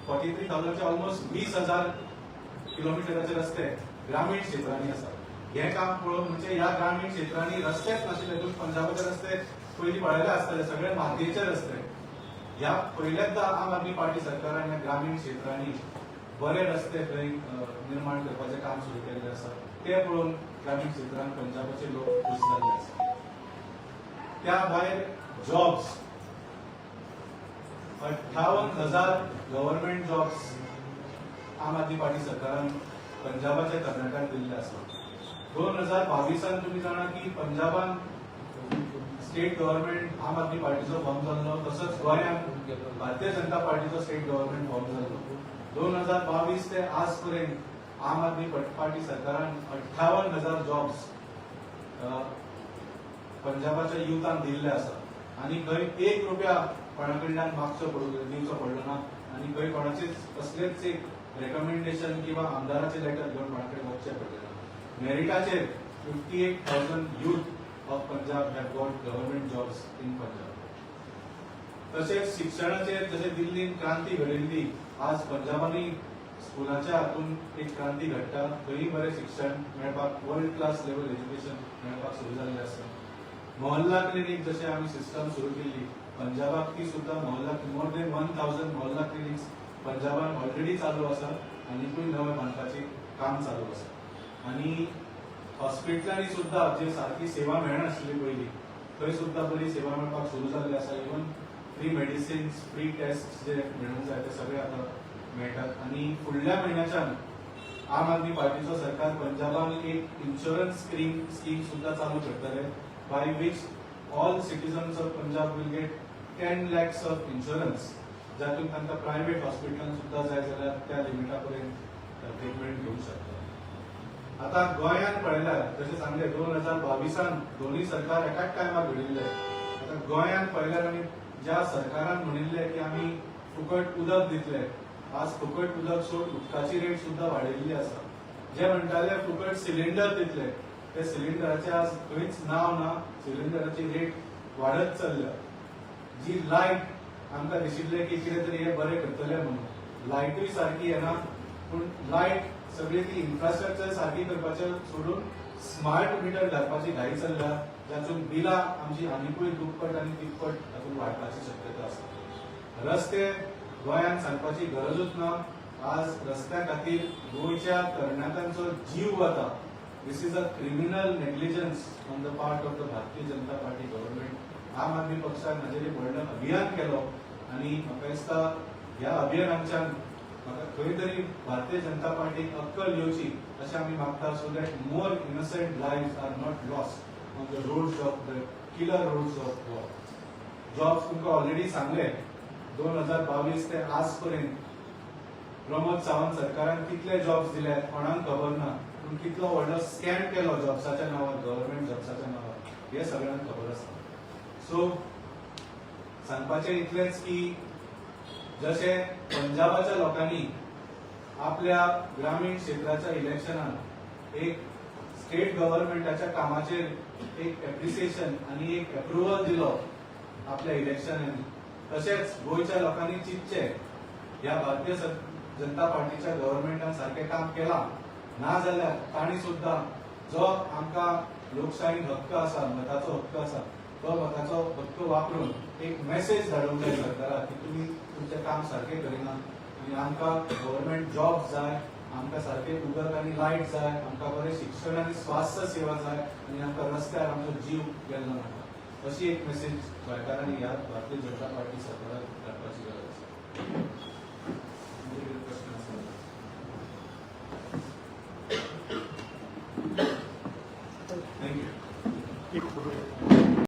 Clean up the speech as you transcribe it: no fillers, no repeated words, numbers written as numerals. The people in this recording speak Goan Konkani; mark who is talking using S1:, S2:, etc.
S1: 43,000चे ऑलमोस्ट 20,000 किलोमिटराचे रस्ते ग्रामीण क्षेत्रांनी आसात. हें काम पळोवन, म्हणजे ह्या ग्रामीण क्षेत्रांनी रस्तेच नाशिल्ले. तुम्ही पंजाबाचे रस्ते पयलीं पळयले आसतले, सगळे मातयेचे रस्ते. ह्या पहिल्यांदा आम आदमी पार्टी सरकारान ह्या ग्रामीण क्षेत्रांनी बरे रस्ते थंय निर्माण करपाचें काम सुरू केल्लें आसा. ते पळोवन ग्रामीण क्षेत्रांत पंजाबाचे लोक खूश जाल्ले आसा. त्या भायर जॉब्स, 58,000 गव्हर्नमेंट जॉब्स आम आदमी पार्टी सरकारान पंजाबाच्या तरणाट्यांक दिल्ले आसा. 2022 तुमी जाणा की पंजाबान स्टेट गव्हर्नमेंट आम आदमी पार्टीचो फॉर्म जाल्लो, तसोच गोंयांत Bharatiya Janata पार्टीचो state government form जाल्लो. 2022 ते आज पर्यंत आम आदमी पार्टी सरकारान 58,000 जॉब्स पंजाबाच्या युथांक दिल्ले आसा आनी खंय 1 रुपया कोणा कडल्यान मागचो पडूं दिवचो पडलो ना आनी खंय कोणाचेच कसलेच एक रेकमेंडेशन किंवा आमदाराचे लेटर घेवन कोणा कडेन वचचें पडलें ना. मेरिटाचेर 58,000 youth of Punjab have got government jobs in Punjab. तशेंच शिक्षणाचेर जशें दिल्लीन क्रांती घडयल्ली, आज पंजाबांनी स्कुलाच्या हातून एक क्रांती घडटा. थंय बरें शिक्षण मेळपाक, वर्ल्ड क्लास लेवल एज्युकेशन मेळपाक सुरू जाल्लें आसा. मोहल्ला क्लिनीक जशें आमी सिस्टम सुरू केल्ली पंजाबाक, ती सुद्दां मोहल्ला, मोर देन 1000 मोहल्ला क्लिनिक्स पंजाबान ऑलरेडी चालू आसा आनीकूय नवे बांदपाचें काम चालू आसा. आनी हॉस्पिटलांनी सुद्दां जे सारकी सेवा मेळनाशिल्ली पयलीं, थंय सुद्दां बरी सेवा मेळपाक सुरू जाल्ली आसा. Even free medicines, free test जे मेळूंक जाय ते सगळे आतां मेळटात. आनी फुडल्या म्हयन्याच्यान आम आदमी पार्टीचो सरकार पंजाबान एक इन्शुरन्स स्कीम सुद्दां चालू करतले, by which all citizens of Punjab will get 10 lakhs of insurance, जातून तांकां प्रायव्हेट हॉस्पिटलान सुद्दां जाय जाल्यार त्या लिमिटा पर्यंत ट्रिटमेंट घेवंक शकता. आता गोंयांत पळयल्यार, जशें सांगलें, 2022 दोन्ही सरकार एकाच टायमार घडिल्ले. आता गोंयांत पळयल्यार आमी ज्या सरकारान म्हणिल्लें की आमी फुकट उदक दितले, आज फुकट उदक सोड, उदकाची रेट सुद्दां वाडयल्ली आसा. जे म्हणटाले फुकट सिलिंडर दितले, ते सिलिंडराचे आज खंयच नांव ना. सिलिंडराची रेट वाडत चल्ल्या. जी लायट आमकां दिशिल्लें की कितें तरी हे बरें करतले म्हणून, लायटूय सारकी येना. पूण लायट सगळी ती इन्फ्रास्ट्रक्चर सारकी करपाचें सोडून स्मार्ट मिटर घालपाची घाई चल्ल्या, जातून बिलां आमची आनिकूय दुप्पट आनी तिप्पट हातूंत वाडपाची शक्यता आसा. रस्ते गोंयांत सांगपाची गरजूच ना. आज रस्त्या खातीर गोंयच्या तरणाट्यांचो जीव वता. This is a criminal negligence on the part of the Bharatiya Janata Party government. आम आदमी पक्षान हाजेर एक व्हडलो अभियान केलो आनी म्हाका दिसता ह्या अभियानाच्यान म्हाका खंय तरी भारतीय जनता पार्टीक अक्कल येवची अशें आमी मागता, so that more innocent life are not lost on the roads of the killer roads of Goa. Jobs तुमकां ऑलरेडी सांगले, 2022 ते आज पर्यंत प्रमोद सावंत सरकारान कितले जॉब्स दिले कोणाक खबर ना, पूण कितलो व्हडलो स्कॅम केलो जॉब्साच्या नांवार, गव्हर्नमेंट जॉब्साच्या नांवार, हे सगळ्यांक खबर आसा. सो सांगपाचें इतलेंच की जशें पंजाबाच्या लोकांनी आपल्या ग्रामीण क्षेत्राच्या इलेक्शनात एक स्टेट गव्हर्नमेंटाच्या कामाचेर एक एप्रिसिएशन आनी एक एप्रुवल दिलो आपल्या इलेक्शनांनी, तशेंच गोंयच्या लोकांनी चिंतचें, ह्या भारतीय जनता पार्टीच्या गव्हर्नमेंटान सारकें काम केलां ना जाल्यार तांणी सुद्दां जो आमकां लोकशाहीन हक्क आसा, मताचो हक्क आसा, तो मताचो हक्क वापरून एक मेसेज धाडूंक जाय सरकाराक की तुमी तुमचें काम सारकें करिना आनी आमकां गव्हर्नमेंट जॉब जाय, आमकां सारकें उदक आनी लायट जाय, आमकां बरें शिक्षण आनी स्वास्थ्य सेवा जाय आनी आमकां रस्त्यार आमचो जीव गेल्लो नाका, अशी एक मेसेज गोंयकारांनी ह्या भारतीय जनता पार्टी सरकाराक धाडपाची गरज आसा. तुमचे कितें प्रश्न आसा? Thank you.
S2: एक फोटो.